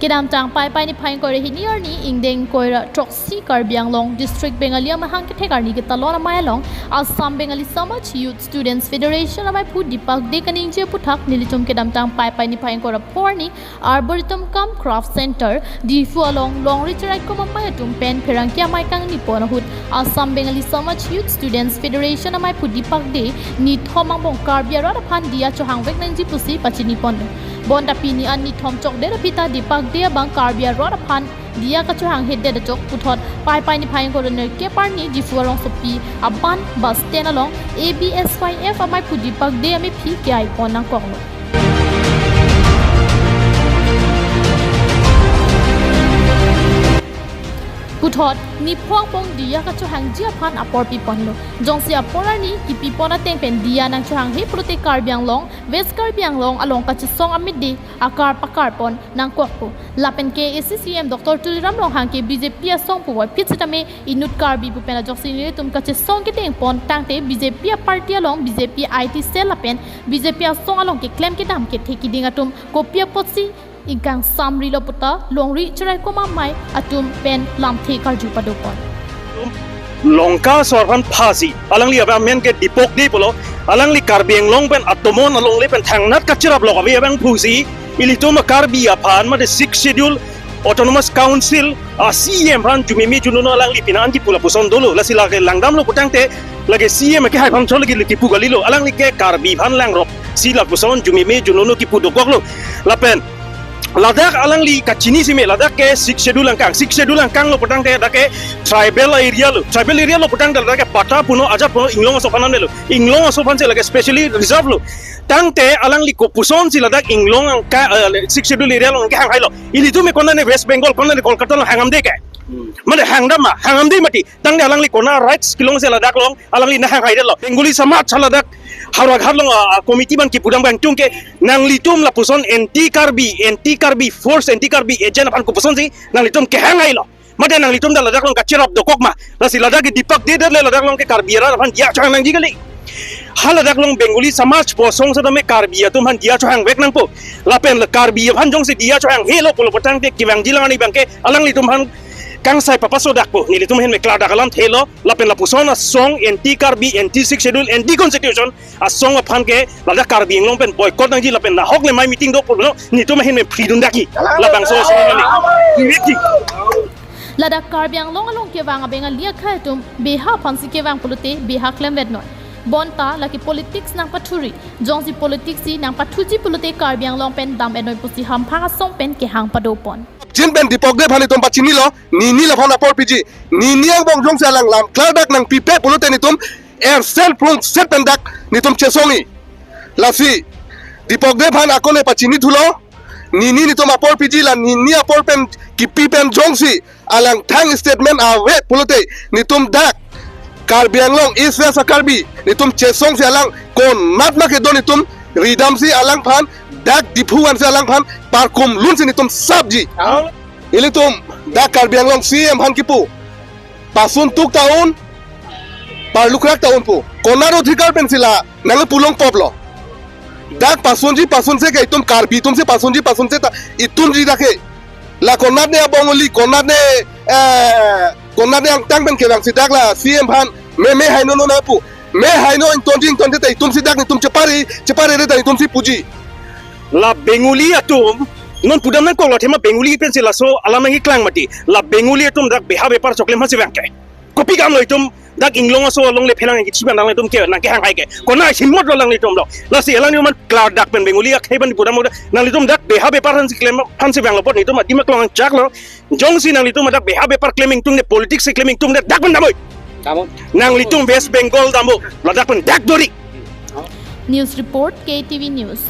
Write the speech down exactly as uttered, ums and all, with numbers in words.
Kedamtang Paipai niphai ingkoi ra hini arni ingdeng ingkoi ra throksi Karbi Anglong District Bengali Amahang kethek arni ketalon amei along Assam Bengali Samaj Youth Students Federation ameiphu Deepak Dey kaningje aputhak nelitum kedamtang Paipai niphai ingkoi ra pho arni Arboretum cum Craft Center Diphu along longri chiraikom amei atum pen pherangke amei kangni pon ahut Assam Bengali Samaj Youth Students Federation ameiphu Deepak Dey nithom angbong Karbi arat aphan diya chohangvek nangji pusi pachini ponlo. Bonta pini an nithom chokdet aphi ta Deepak Dey abang Karbi arat aphan diya kachohanghedet ajok puthot Paipai niphai ingkoi ra nerkep arni Diphu arongsopi aban bus stand along A B S Y F ameiphu Deepak Dey amephi ke-ai pon nangkoklo. Puthot nipho angbong diya kachohangji aphan apor pi ponlo. Jongsi apor arni kipi pon ateng pen diya nangchohanghe pulote Karbi Anglong, West Karbi Anglong along kachesong amede akar pakar pon nangkokpo. Lapen ke A C C M Doctor Tuliram Ronghang ke B J P asong puvoiphit sitame inut Karbi pu pen ajoksi nelitum kachesong kedeng pon tangte B J P aparty along B J P I T cell lapen B J P asong along keklem kedam kethe kiding atum kopi apotsi ingkangsamrilo puta longri chiraikom amei atum pen lamthe karju pado pon. Longka asor aphan phasi, alangli abang amen ke Deepak Dey pulo, alangli Karbi Anglong pen atomon alongle pen thangnat kachirap lok ave abang phusi, ilitum a-Karbi aphan mate Sixth Schedule Autonomous Council a C E M aphan jumeme junono alangli pina an kipu lapuson dolo, lasi lake langdamlo putangte lake C E M ke hai aphan chole ke kipu kalilo, alangli ke Karbi aphan langrok si lapuson jumeme junono kipu dokoklo. Lapen ladak alangli kachini sime, ladak ke Sixth Schedule angkang, Sixth Schedule angkang lo putangte dak ke tribal area lo, tribal area lo putangte ladak ke patta puno ajat puno inglong aso aphan lo, inglong aso aphan si lake specially reserve lo. Tangte alangli kopuson si ladak inglong angka, eh, Sixth Schedule area along kehang hailo. Ilitum e konane West Bengal, konane Kolkata along hangdamde ke. Mane hangdam ma, hangdamde mati. Tangte alangli kona rights kelong si ladak along alangli nahang haidetlo. Bengali Samaj haladak Howraghat along, ah, committee abang kipudam abang tung ke nanglitum lapuson anti Karbi, anti Karbi force, anti Karbi agent aphan kopuson si nanglitum kehang hailo. Mate nanglitum ta ladak along kachirap dokok ma. Lasi ladak ke Deepak Dey det le ladak along ke Karbi arat aphan diya chohang nangji kali. Haladak along Bengali Samaj pu asong setame Karbi atum aphan diya chohangvek nangpo. Lapen le Karbi aphan jongsi diya chohanghelo pulo putangte kevangji lang ani abang ke alanglitum aphan kangsai papaso dakpo. Nelitum ahin me klardak alamthe lo. Lapen lapuson asong anti Karbi, anti Sixth Schedule, anti Constitution asong aphan ke ladak Karbi Anglong pen boycott nangji lapen nahok le amei meeting do pulo nelitum ahin me phridun dakji. Labangso asong aphan ni. Ladak Karbi Anglong along kevang a-Bengali akhei atum beha aphansi kevang pulote beha klemvetnoi. Bonta lake politics nangpathuri. Jongsi politics si nangpathuji pulote Karbi Anglong pen dam-etnoi pusi hamphang asong pen kehang pado pon. Jin pen Deepak Dey aphan itum pachinilo, nini laphan apor piji, nini angbong jongsi alang lam klardak nangpipe pulote nelitum ersen phlungset pen dak nelitum chesongji. Lasi Deepak Dey aphan akone pachini thulo, nini nelitum apor piji la nini apor pen kipi pen jongsi alang thang statement ave pulote nelitum dak Karbi Anglong East West a-Karbi nelitum chesongsi alang konat ma kedo nelitum ridamsi alangphan dak Diphu ansi alangphan parkum lunsi nelitum sapji. Ilitum dak Karbi Anglong C E M aphan kipu, pasun tuk ta un, parlukrak ta un pu. Konat odhikar pensi la nangpu longpoplo. Dak pasunji pasunse ke itum Karbi atumsi pasunji pasunse ta itumji dak ke. La konat ne a-Bengali, konat ne, eh, konat ne angtang pen kevangsi dak la C E M aphan me me haino no nangpu. Me haino ingtonji ingtonji ta itumsi dak nelitum chepare, chepare re ta itumsi puji. La Bengali atum, non pudam nangkoklo athema Bengali pensi laso alam nangkeklang mati. La Bengali atum dak beha bepar choklem aphansi vang ke. Kopi kam lo itum dak inglong aso along le phelang kichi ban alanglitum ke nangkehang hai ke. Kona himmat lo alanglitum lo. Lasi alanglitum aphan klardak pen Bengali akhei abang pudam nanglitum dak beha bepar aphansi klem aphansi vanglo apot nelitum adim aklong chaklo. Jongsi nanglitum dak beha bepar klem ingtungde politics si klem ingtungde dak pen damnoi. Damnoi. Nanglitum West Bengal damnoi. Ladak pen dak dori. News report, K T V News.